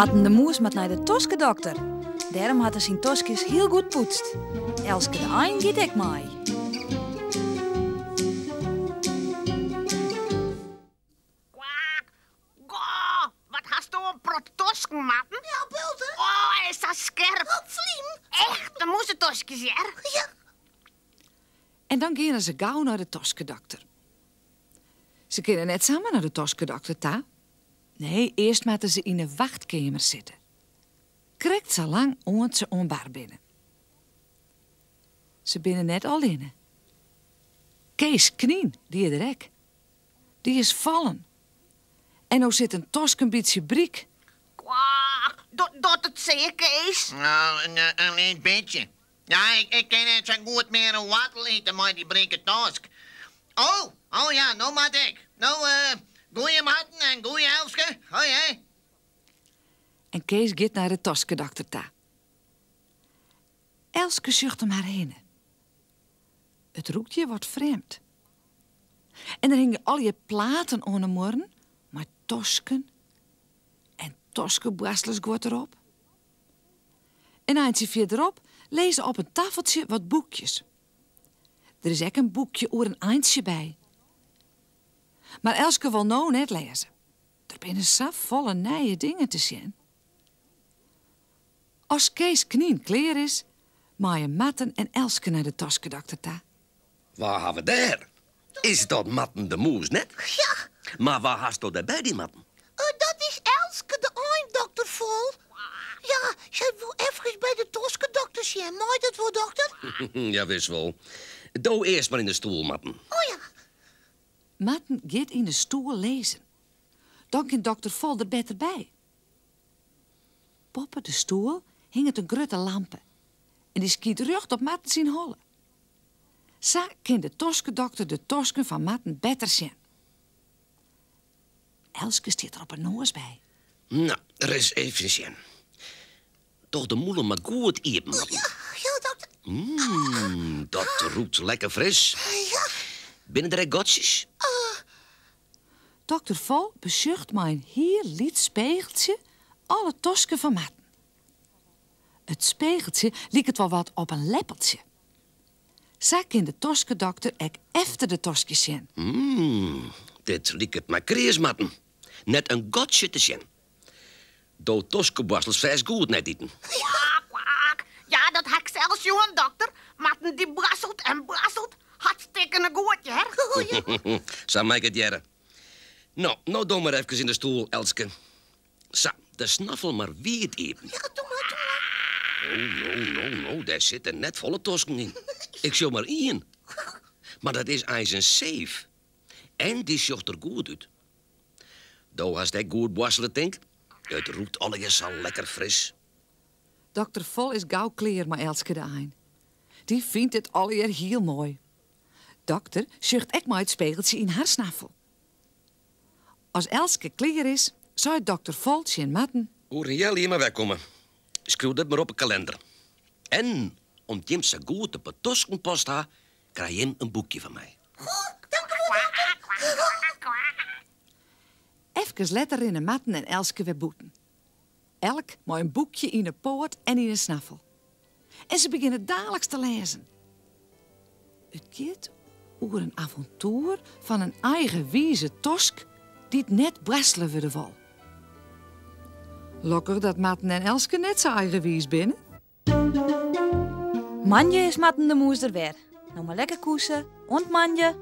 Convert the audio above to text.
Marten de Moes moat nei de toskedokter. Dêrom hat er syn toskjes hiel goed poetst. Elske de Ein giet ek mei. Kwak! Goh, wat hasto in prot tosken, Marten. Ja, bulte. Oh, hy is sa skerp. Oh, slim. Echt, de mûzetoskjes, hear. Ja. En dan geane se gau nei de toskedokter. Se kinne net samar nei de toskedokter ta. Nee, earst moatte se yn 'e wachtkeamer sitte. Krekt sa lang oant se oan bar binne. Se binne net allinne. Kees Knyn, dy is der ek. Dy is fallen. En no sit in tosk in bytsje bryk. Kwak, docht it sear, Kees? No, in lyts bytsje. Ja, ik kin net sa goed mear in woartel ite mei dy brike tosk. Oh, oh ja, no moat ik. No, goeie Marten en goeie Elske. Hoi, hei. En Kees giet nei de toskedokter ta. Elske sjocht om har hinne. It rûkt hjir wat frjemd. En der hingje allegear platen oan de muorren mei tosken en toskeboarstlersguod derop. In eintsje fierderop lizze op in taffeltsje wat boekjes. Der is ek in boekje oer in eintsje by. Mar Elske wol no net lêze. Der binne safolle nije dingen te sjen. As Kees Knyn klear is, meie Marten en Elske nei de toskedokter ta. Wa ha we dêr? Is dat Marten de Mûs net? Ja. Mar wa hasto dêr by dy, Marten? Dat is Elske de Ein, dokter Fol. Ja, sy wol efkes by de toskedokter sjen. Mei dat wol, dokter? Ja, wis wol. Do earst mar yn de stoel, Marten. Oh ja. Marten giet yn de stoel lizzen. Dan kin dokter Fol der better by. Boppe de stoel hinget in grutte lampe en dy skynt rjocht op Marten syn holle. Sa kin de toskedokter de tosken fan Marten better sjen. Elske stiet der op 'e noas by. No, ris even sjen. Doch de mûle mar goed iepen, Marten. Ja, ja, dokter. Mmm, dat rûkt lekker fris. Ja. Binne der ek gatsjes? Dokter Fol besjocht mei in hiel lyts spegeltsje alle tosken fan Marten. It spegeltsje liket wol wat op in leppeltsje. Sa kin de toskedokter ek efter de toskjes sjen. Mmm, dit liket my kreas, Marten. Net in gatsje te sjen. Do toskeboarstels fêst goed nei it iten. Kwak, kwak. Ja, dat ha ik sels sjoen, dokter. Marten dy boarstelt en boarstelt. Hartstikkene goed, hear. Sa mei ik it hearre. No, no do mar efkes yn de stoel, Elske. Sa, de snaffel mar wiid iepen. Ja, doe mar, doe mar. No, no, no, no, dêr sitte net folle tosken yn. Ik sjoch mar ien. Mar dat is eins in seef. En dy sjocht der goed út. Do hast ek goed boarstele, tink? It rûkt allegear sa lekker fris. Dokter Fol is gau klear mei Elske de Ein. Dy fynt it allegear hiel moai. Dokter sjocht ek mei it spegeltsje yn har snaffel. As Elske klear is, seit dokter Fol tsjin Marten. Oer in healjier mar wer komme. Skriuw dat mar op 'e kalinder. En om't jim sa goed op 'e tosken past ha, krije jim in boekje fan my. Efkes letter rinne Marten en Elske wer bûten. Elk mei in boekje yn 'e poat en yn 'e snaffel. En se begjinne daliks te lêzen. It giet oer in avontoer fan in eigenwize tosk dy't net boarstele wurde wol. Lokkich dat Marten en Elske net sa eigenwiis binne. Moandei is Marten de Mûs der wer. No mar lekker koese. Oant moandei.